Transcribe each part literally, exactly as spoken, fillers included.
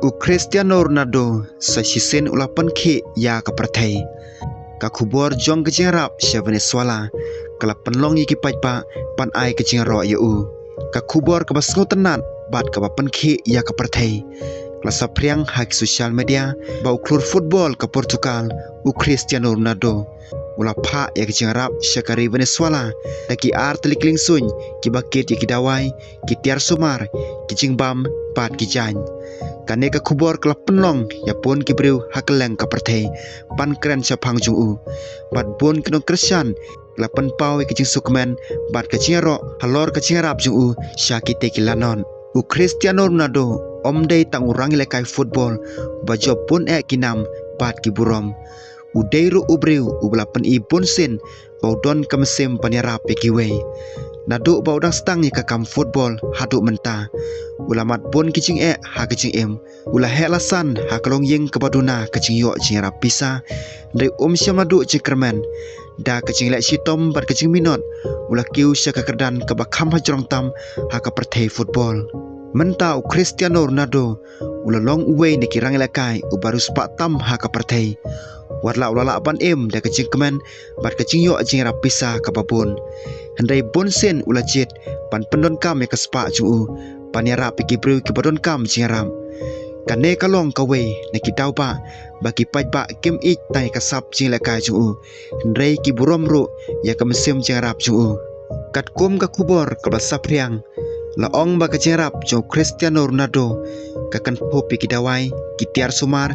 U Cristiano Ronaldo sa shisien u la pynkhih ïa ka pyrthei. Ka khubor jong ka jingïarap sha Venezuela ka la pynlong ïa ki paidbah ban ai ka jingïaroh ïa u. Ka khubor kaba sngewtynnat bad kaba pynkhih ïa ka pyrthei ka la saphriang ha ki social media ba u khlur football ka Portugal, u Cristiano Ronaldo, u la phah ïa ka jingïarap sha ka ri Venezuela da ki ar tylli ki liengsuiñ kiba kit ïa ki dawai, ki tiar sumar, ki jingbam bad ki jaiñ. Kane ka khubor ka la pynlong ïa bun ki briew ha kylleng ka pyrthei ban kren shaphang jong u. Bad bun ki nongkyrshan ki la pynpaw ïa ka jingsngewkmen bad ka jingïaroh halor ka jingïarap jong u sha kitei ki lanot. U Cristiano Ronaldo um dei tang u rangïalehkai football ba jop bun eh ki nam bad ki burom. U dei ruh u briew uba la pyni bunsien ba u don ka mynsiem ban ïarap ïa kiwei. Naduh ba u dang sdang ïa ka kam football haduh mynta, u la mad bun ki jingeh ha ka jingim. U la heh la san ha ka longïing kaba duna ka jingïoh jingïarap pisa. Hynrei um shym la duh jingkyrmen. Da ka jingleh shitom bad ka jingminot, u la kiew sha ka kyrdan kaba kham hajrong tam ha ka pyrthei football. Mynta u Cristiano Ronaldo u la long uwei na ki rangïalehkai uba riewspah tam ha ka pyrthei. Wat la u la lah ban im da ka jingkmen bad ka jingïoh jingïarap pisa kaba bun, hynrei bunsien u la jied ban pyndonkam ïa ka spah jong u ban ïarap ïa ki briew kiba donkam jingïarap. Kane ka long kawei na ki daw ba ba ki paidbah kim ïeit tang ïa ka sap jingïalehkai jong u, hynrei ki burom ruh ïa ka mynsiem jingïarap jong u. Katkum ka khubor kaba la saphriang, la ong ba ka jingïarap jong u Cristiano Ronaldo ka kynthup ïa ki dawai, ki tiar sumar,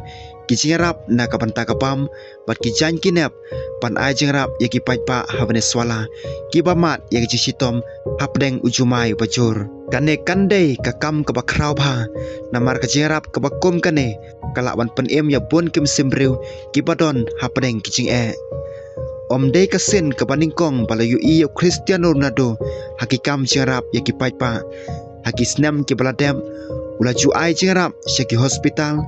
ki jingïarap na ka bynta ka bam bad ki jaiñ ki nep ban ai jingïarap ïa ki paidbah ha Venezuela kiba mad ïa ka jingshitom hapdeng u jumai uba jur. Kane kan dei ka kam kaba khraw bha, namar ka jingïarap kaba kum kane ka lah ban pynim ïa bun ki mynsiem briew kiba don hapdeng ki jingeh. Um dei ka sien kaba nyngkong ba la ïohi ïa u Cristiano Ronaldo ha ki kam jingïarap ïa ki paidbah. Ha ki snem kiba la dep, u la ju ai jingïarap sha ki hospital,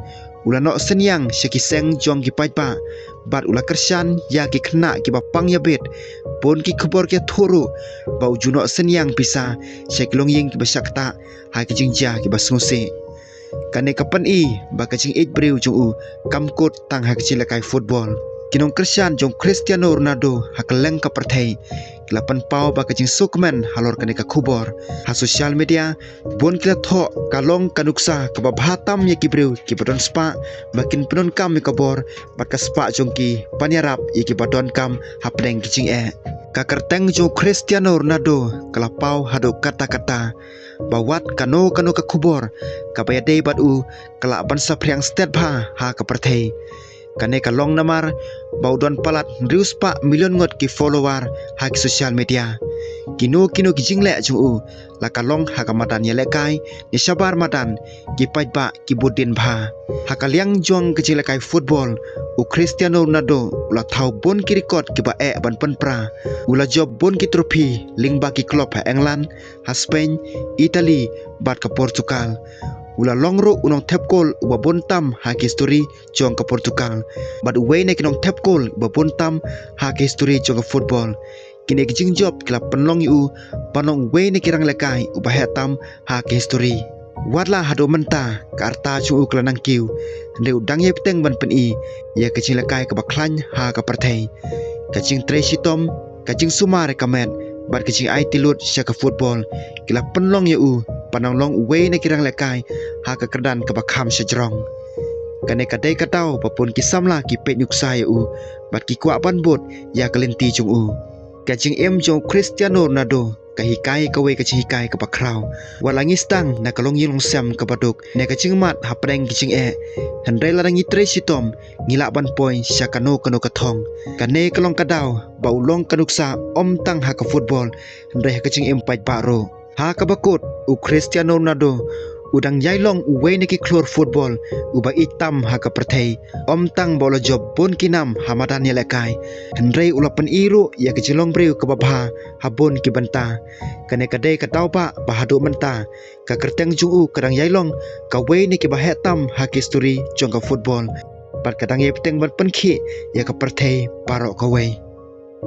u la noh synñiang sha ki seng jong ki paidbah bad u la kyrshan ïa ki khynnah kiba pang ïabit. Bun ki khubor ki ïathuh ruh ba u ju noh synñiang pisa sha ki longïing kiba shah ktah ha ki jingjia kiba sngewsih. Kane ka pyni ba ka jingïeit briew jong u kam kut tang ha ka jingïalehkai football. Ki nongkyrshan jong u Cristiano Ronaldo ha kylleng ka pyrthei ki la pynpaw ba ka jingsngewkmen halor kane ka khubor. Ha social media, bun ki la thoh ka long ka nuksa kaba bha tam ïa ki briew kiba don spah ba kin pyndonkam ïa ka bor bad ka spah jong ki ban ïarap ïa kiba donkam hapdeng ki jingeh. Ka kyrteng jong u Cristiano Ronaldo ka la paw haduh katta katta, ba wat kano kano ka khubor kaba ïadei bad u ka lah ban saphriang stet bha ha ka pyrthei. Kane ka long namar ba u don palat hynriew spah million ngut ki follower ha ki social media. Kino kino ki jingleh jong u, la ka long ha ka madan ïalehkai ne shabar madan, ki paidbah ki bud dien bha. Ha ka liang jong ka jingïalehkai football, u Cristiano Ronaldo u la thaw bun ki record kiba eh ban pynpra. U la jop bun ki trophy lyngba ki club ha England, ha Spain, Italy bad ka Portugal. U la long ruh u nongthep kol uba bun tam ha ki history jong ka Portugal bad uwei na ki nongthep kol uba bun tam ha ki history jong ka football. Kine ki jingjop ki la pynlong ïa u ban long uwei na ki rangïalehkai uba heh tam ha ki history. Wat la haduh mynta ka rta jong u ka la nang kiew, hynrei u dang ïai bteng ban pyni ïa ka jingïalehkai kaba khlaiñ ha ka pyrthei. Ka jingtrei shitom, ka jingsumar ïa ka met bad ka jingaiti lut sha ka football ki la pynlong ïa u ban nang long uwei na ki rangïalehkai ha ka kyrdan kaba kham shajrong. Kane ka dei ka daw ba bun ki samla ki peit nuksa ïa u bad ki kwah ban bud ïa ka lynti jong u. Ka jingim jong u Cristiano Ronaldo ka hikai kawei ka jinghikai kaba khraw. Wat la ngi sdang na ka longïing longsem kaba duk ne ka jingmad hapdeng ki jingeh, hynrei lada ngi trei shitom, ngi lah ban poi sha kano kano ka thong. Kane ka long ka daw ba u long ka nuksa ym tang ha ka football, hynrei ha ka jingim paidbah ruh. Ha kaba kut, u Cristiano Ronaldo u dang ïai long uwei na ki khlur football uba ïeit tam ha ka pyrthei. Ym tang ba u la jop bun ki nam ha madan ïalehkai, hynrei u la pyni ruh ïa ka jinglong briew kaba bha ha bun ki bynta. Kane ka dei ka daw ba ba haduh mynta ka kyrteng jong u ka dang ïai long kawei na kiba heh tam ha ki history jong ka football bad ka dang ïai bteng ban pynkhih ïa ka pyrthei baroh kawei.